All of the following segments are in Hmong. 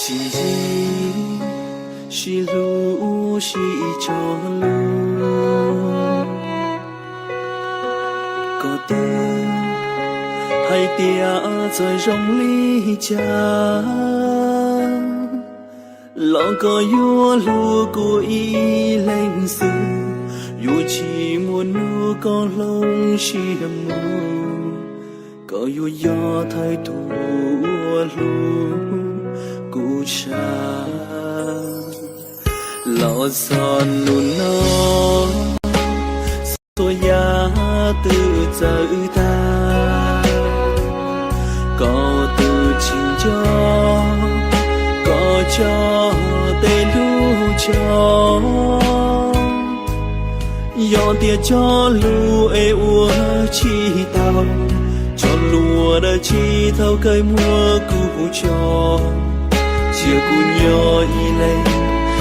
Sib ntsib, sib hlub, sib tso lus. Koj twb hais tias txawm zoo li cas los koj yuav hlub kuv ib leeg xwb. Yuav tsis muaj hnub koj hloov siab mus, koj yuav yog thawj tug uas hlub kuv tshaj. Los txog hnub no, txhua yam twb txawv tag, koj twb tsis nco koj tso tej lub tshoob. Yog tias tso lus es ua tsis tau, tso lus ua dab tsi thaum kawg muab kuv tso. Cia kuv nyob ib leeg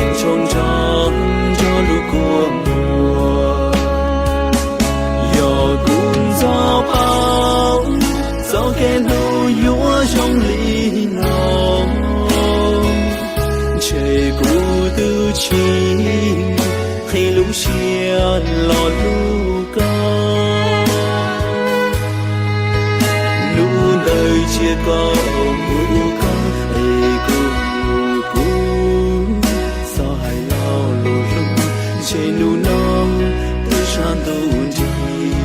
nrog nrog nrog lub kua muag. Yog kuv ntxov paub txoj kev hlub yuav zoo li no, ntshe kuv twb tsis qhib lub siab los hlub koj. Hnub ntawd cia koj mus hlub koj es kuv, kuv txhob hais lo lus hlub, ntshe hnub no twb sab ntuj nrig.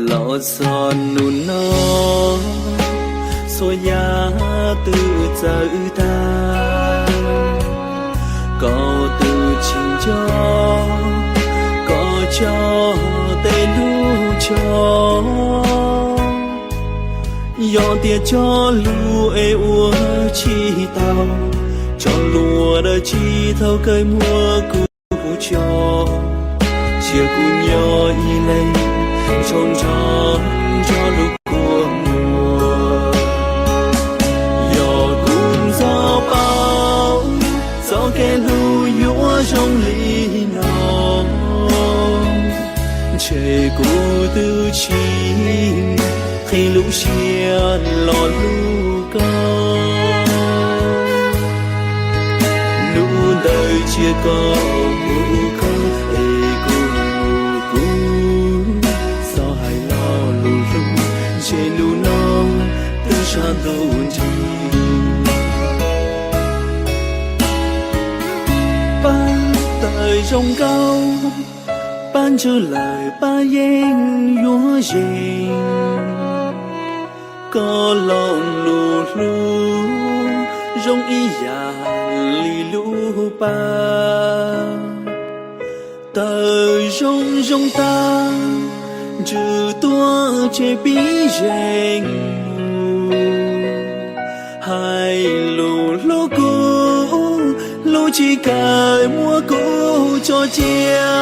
Los txog hnub no, txhua yam twb txawv tag, koj twb tsis nco koj tso tej lub tshoob. Yog tias tso lus es ua tsis tau, tso lus ua dab tsi thaum kawg muab kuv tso. Cia kuv nyob ib leeg nrog nrog nrog lub kua muag. Yog kuv ntxov paub txoj kev hlub yuav zoo li no, ntshe kuv twb tsis qhib lub siab los hlub koj. Hnub ntawd cia koj mus hlub koj es kuv, kuv txhob hais lo lus hlub, ntshe hnub no twb sab ntuj nrig. Pab tawm zoo nkauj, pab ntswg lawm pab yeej yuav zeeg. Koj lo lus hlub zoo ib yam li lub pab, tawm zoo zoo tag, ntsws tuaj tseg pib zeeg mus. Hais lus hlub kuv, hlub tsis kawg muab kuv tso cia.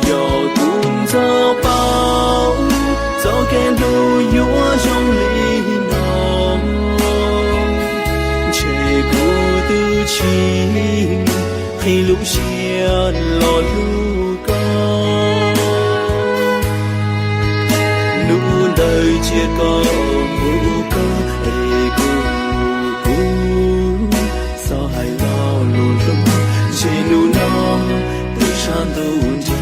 Yog kuv ntxov paub txoj kev hlub yuav zoo li no, ntshe kuv twb tsis qhib lub siab los hlub koj. Hnub ntawd cia koj mus hlub koj es kuv, kuv txhob hais lo lus hlub, ntshe hnub no twb sab ntuj nrig.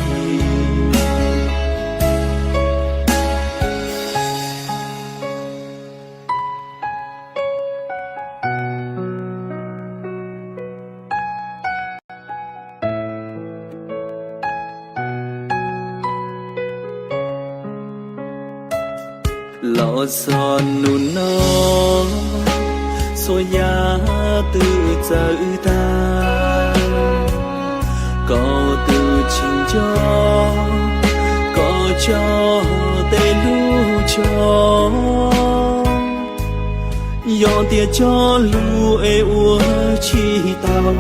Los txog hnub no, txhua yam twb txawv tag, koj twb tsis nco koj tso tej lub tshoob. Yog tias tso lus es ua tsis tau,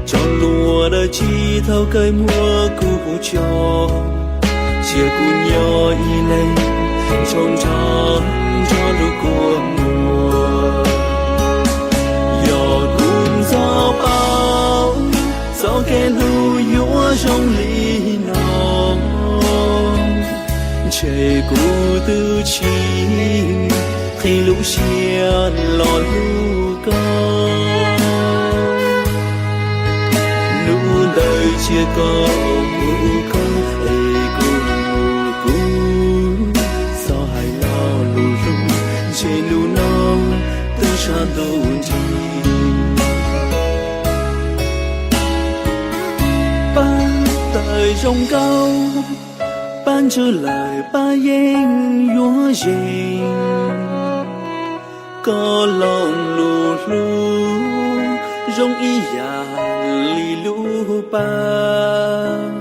tso lus ua dab tsi thaum kawg muab kuv tso. Cia kuv nyob ib leeg nrog nrog kua muag. Yog kuv ntxov paub txoj kev hlub yuav zoo li no, ntshe kuv twb tsis qhib lub siab los hlub koj. Hnub ntawd cia koj mus koj es kuv, kuv txhob hais lo lus hlub, ntshe hnub no twb sab ntuj nrig. Pab tawm zoo nkauj, pab ntswg lawm pab yeej yuav zeeg. Koj lo lus hlub zoo ib yam li lub pab,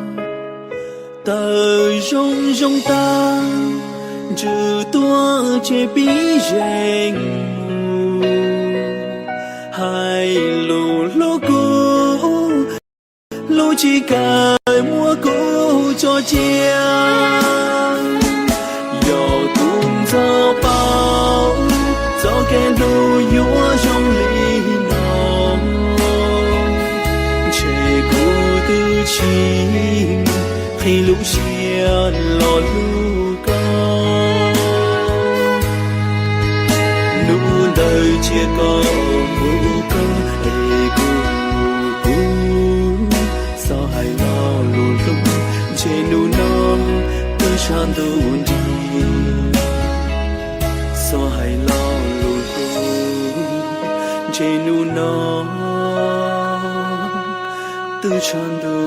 tawm zoo zoo tag, ntsws tuaj tseg pib zeeg. Hais lus hlub kuv, hlub tsis kawg muab kuv tso cia. Yog kuv ntxov paub txoj kev hlub yuav zoo li no, ntshe kuv twb tsis qhib lub siab los hlub koj. Hnub ntawd cia koj mus koj es kuv, kuv txhob hais lo lus hlub, ntshe hnub no twb sab ntuj nrig. Txhob hais lo lus hlub, ntshe hnub no twb sab ntuj